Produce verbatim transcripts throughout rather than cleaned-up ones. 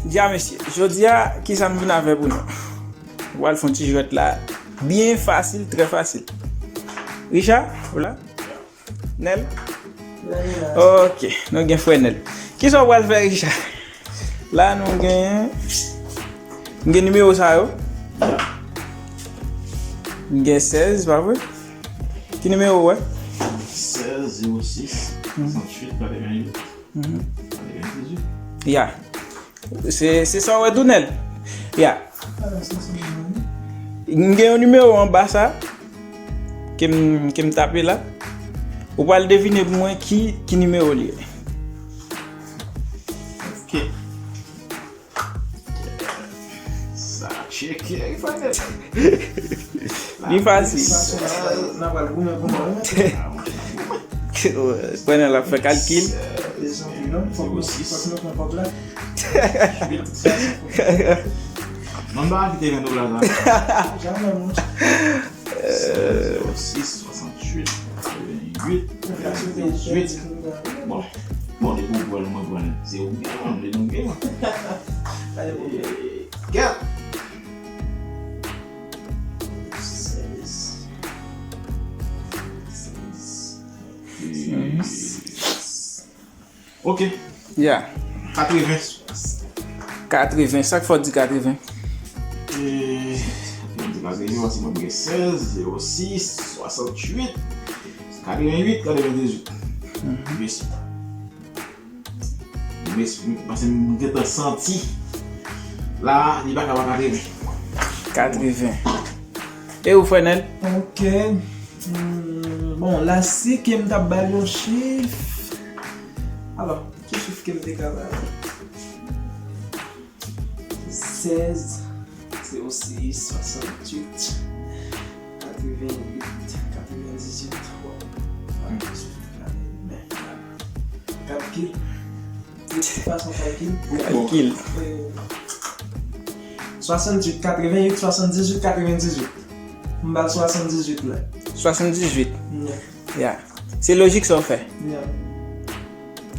Dja mesye, jodi a, kisa m vin avè pou nou? M pral fè yon ti jwèt la, byen fasil, trè fasil. Richard, ou la? Nèl? Ok, nou gen frè Nèl. Kisa w pral fè, Richard? La, nou gen, m gen nimewo sa yo. M gen sèz, pa vre? Ki nimewo w wè? Sèz, zewo sis, swasanntuit, katreventuit, katrevendizuit. Ya. Se, se sa w wè tou, Nèl? Ya. M gen yon nimewo anba sa ke m, ke m tape la. Ou pral devine pou mwen ki, ki nimewo li ye. Ok. Sa tcheke, e pa nèt. Li fasil. N ap pral goumen pou mwen, wi. Pran nan l ap fè kalkil. Desann pi non, fòk nou, fòk nou pran kòb la. Manba ki te vin dola sa. Jamè, monchè. Zewo sis, swasanntuit, katreventuit, katrevendizuit. Bon, bon, depi w pran l, mwen pran l. Se ou ki gen l, mwen, depi w gen l. Gèt! Sèz. Sèz. Ok. Ya. Katreven. Katreven. Sa k fè w di katreven? E, mwen di katreven paske mwen gen sèz, zewo sis, swasanntuit, katreventuit, katrevendizuit. Mèsi. Mèsi, paske m gentan santi la, li pa ka pa katreven. Katreven. E ou, frè Nèl? Ok. Hmm, bon, la, si ke m t ap ba l yon chif. Alò, ki chif ke m te ka ba l? Sèz, zewo sis, swasanntuit, katreventuit, katrevendizuit. Bon, men, kalkil. De tout fason, kalkil. Kalkil. E, swasanntuit, katreventuit, swasanndizuit, katrevendizuit. M ba l swasanndizuit la. Swasanndizuit. Yeah. Ya. Se lojik sa w fè. Ya.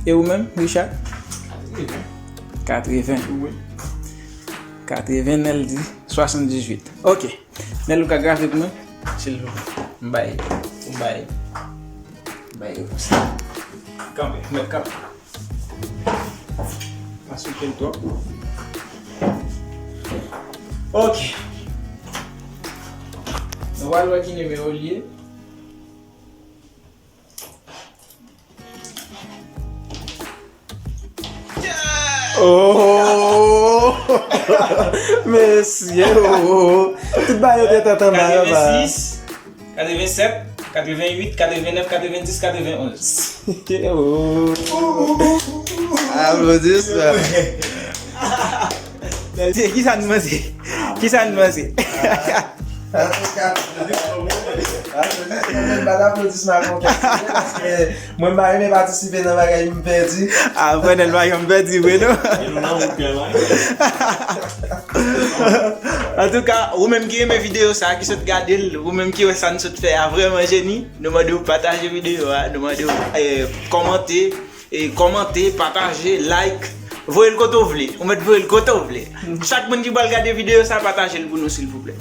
E ou menm, Richard? Katreven. Katreven. Wi. Katreven, Nèl di swasanndizuit. Ok. Nèl, ou ka grave pou mwen? Silvouplè. M bay. Ou bay. M bay yo konsa. Kanpe. Mèt kanpe. Pa souke l twòp. Ok. Nou pral wè ki nimewo l ye. Oh! Mesye, oh! Tout bagay yo te tantan ba yo ba. Katrevensèt, katrevenwit, katrevenèf, katrevendis, katrevenonz. Oh! Aplodisman. Mesye, kisa n panse? Kisa n panse? Antouka, aplodisman, aplodisman, aplodisman, paske mwen pa renmen patisipe nan bagay m pèdi. Ah, frè Nèl pa janm pèdi vre, non? E nou nan wout la. Antouka, ou menm ki renmen videyo sa, ki sot gade l, ou menm ki wè sa n sot fè a vrèman jeni, nou mande w pataje videyo a, nou mande w, eh, kòmante, e kòmante, pataje, like, voye l kote w vle. Ou mèt voye l kote w vle. Chak moun ki pral gade videyo sa, pataje l pou nou, silvouplè.